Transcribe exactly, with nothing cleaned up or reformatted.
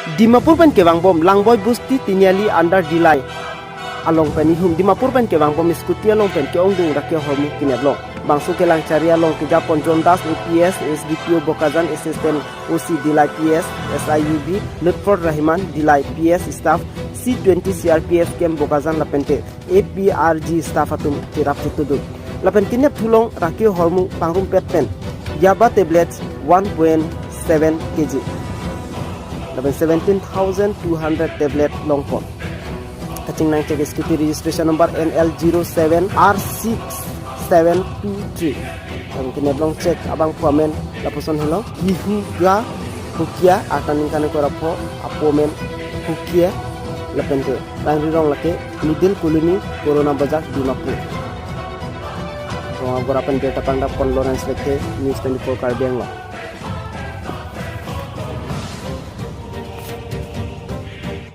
Dimapur pen kevangbom Langboi Busti Tiniali under Dillai along pen ihum Dimapur pen kevangbom scooty along pen ke-ongdung rake ahormu kinep long. Bangso kelangchari along kejapon John Das A P S, S D P O Bokajan, Assistant O C Dillai P S, S I U B Lutford Rahman, Dillai P S staff, C twenty C R P F camp Bokajan lapente A P R G staff atum cherap chetudun. Lapen kinep thulong rake ahormu pangrumpet pen yaba tablets one point seven K G lapen seventeen thousand two hundred tablet longpon. Kachingnang check scooty registration number N L zero seven R six seven two three. Lapen kinep long check abangphu amen lapuson helo Ihuga Hukia, arta ningkan ingkoi ra pho, apo amen Hukia, lapente rangri rong lake Middle Colony, Corona Bazar, Dimapur. Rong agora pen birta pangdapkon Lawrence Lekthe, News twenty-four Karbi Anglong.